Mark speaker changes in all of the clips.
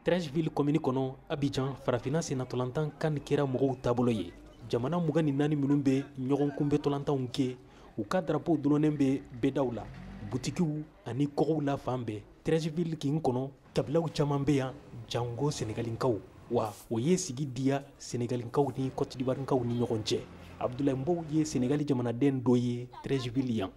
Speaker 1: Treichville commune kɔnɔ, Abidjan, farafinna sennatolantan CAN kɛra mɔgɔw taabolo ye. Jamana 24 minnu bɛ ɲɔgɔn kunbɛ tolantanw kɛ, u ka drapeau dulonnen bɛ bɛdaw la, butikiw ani kɔgɔw la fan bɛɛ. Treichville kin kɔnɔ, kabilaw caman bɛ yan, jango Senegalikaw. Wa o ye sigi diya Senegalikaw ni Côte d'Ivoirekaw ni ɲɔgɔn cɛ. Abdoulaye Mbow ye Senegali jamanaden dɔ ye Treichville yan.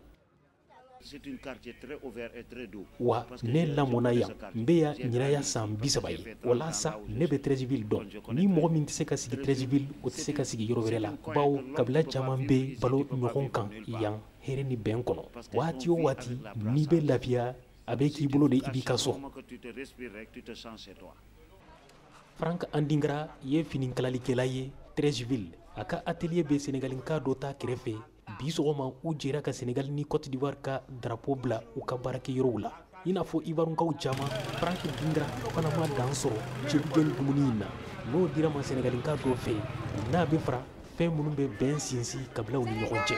Speaker 1: Wa ne lamɔna yan, n bɛ yan ɲinan san 30 ye. O la sa, ne bɛ Treichville dɔn. Ni mɔgɔ min tɛ se ka sigi Treichville, o tɛ se ka sigi yɔrɔ wɛrɛ la, bawo kabila caman bɛ balo ɲɔgɔn kan yan hɛrɛ ni bɛn kɔnɔ. Waati o waati n'i bɛ lafiya, a bɛ k'i bolo de i b'i ka so. Frank Andingra ye finikalalikɛla ye Treichville. A ka atelier bɛ Senegalinka dɔ ta kɛrɛfɛ. Bi sɔgɔma, u jɛra ka Senegal ni Côte d'Ivoire ka drapeau bila u ka baarakɛyɔrɔw la. I n'a fɔ Ivoirikaw caman, Frank Dingra fana ma dan sɔrɔ cebujɛni dumuni in na, n'o dira ma Senegalinka dɔ fɛ, n'a bɛ fara fɛn minnu bɛ bɛn sinsin kabilaw ni ɲɔgɔn cɛ.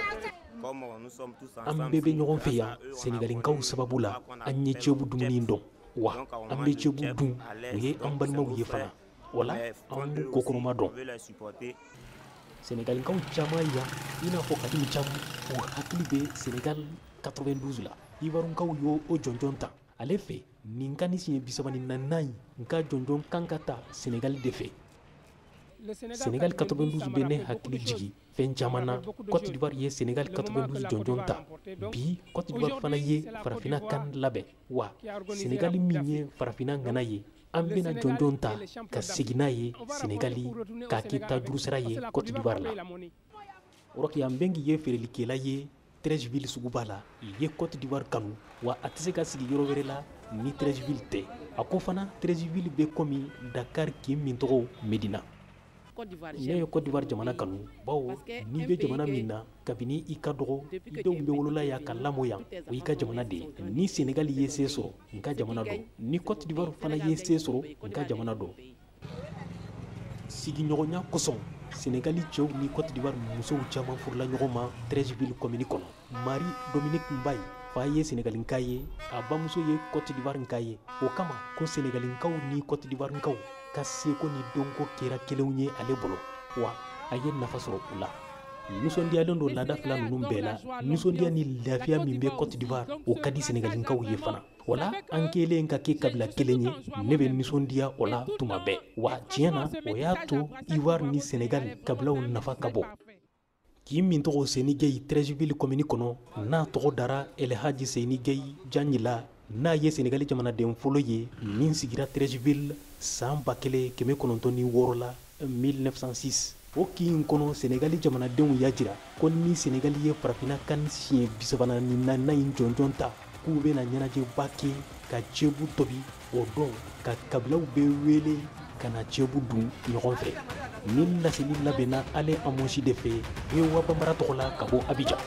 Speaker 1: An bɛɛ bɛ ɲɔgɔn fɛ yan Senegalinkaw sababu la. An ye cebu dumuni dɔn, wa an bɛ cebu dun. U ye an balimaw ye fana, o la an b'u kokɔrɔma dɔn. Senegalikaw caman yan, i n'a fɔ Kadimu caman, u hakili bɛ Senegal 92 la. Ivoirikaw y'o o jɔnjɔn ta ale fɛ. Nin CAN siɲɛ 34nan in, n ka jɔnjɔn kan ka ta Senegal de fɛ. Senegal 92 bɛ ne hakili jigi fɛn caman na. Côte d'Ivoire ye Senegal 92 jɔnjɔn ta. Bi, Côte d'Ivoire fana ye farafinna CAN labɛn. Wa Senegal min ye farafinna ŋana ye, an bɛna jɔnjɔn ta ka segin n'a ye Senegali, k'a kɛ tajurusara ye Côte d'Ivoire la. Rokia Mbengi ye feerelikɛla ye Treichville suguba la. Ye Côte d'Ivoire kanu, wa a tɛ se ka sigi yɔrɔ wɛrɛ la ni Treichville tɛ. A ko fana Treichville bɛ komi Dakar kin min tɔgɔ Medina. Ne ye Côte d'Ivoire jamana kanu, bawo n'i bɛ jamana min na kabini i ka dɔgɔ, i denw bɛ wolola yan ka lamɔ yan, o y'i ka jamana de ye. Ni Senegal ye se sɔrɔ, n ka jamana don. Ni Côte d'Ivoire fana ye se sɔrɔ, n ka jamana don. Sigiɲɔgɔnya kosɔn, Senegali cɛw ni Côte d'Ivoire musow caman furula ɲɔgɔn ma Treichville commune kɔnɔ. Marie Dominique Mbaye fa ye Senegalinka ye, a bamuso ye Côte d'Ivoire nka ye. O kama ko Senegalinkaw ni Côte d'Ivoire ka seko ni dɔnko kɛra kelenw ye ale bolo, wa a ye nafa sɔrɔ u la. Nisɔndiyalen don laada fila ninnu bɛɛ la. Nisɔndiya ni lafiya min bɛ Côte d'Ivoire, o ka di Senegalinkaw ye fana. O la, an kɛlen ka kɛ kabila kelen ye, ne bɛ nisɔndiya o la tuma bɛɛ. Wa tiɲɛ na, o y'a to Ivoire ni Senegal kabilaw nafa ka bon. Kin min tɔgɔ Seni Gueye Treichville commune kɔnɔ, n'a tɔgɔ dara El Hadji Seni Gueye Diagne la, n'a ye Senegali jamanaden fɔlɔ ye min sigira Treichville san 1906 la, 1906, o kin kɔnɔ, Senegali jamanadenw y'a jira ko ni Senegali ye farafinna CAN siɲɛ 34nan in jɔnjɔn ta, k'u bɛna ɲɛnajɛba kɛ ka cebu tobi o don, ka kabilaw bɛɛ wele ka na cebu dun ɲɔgɔn fɛ. Ni laseli labɛnna ale Amosi de fɛ, VOA Bambara tɔgɔ la, ka bɔ Abidjan.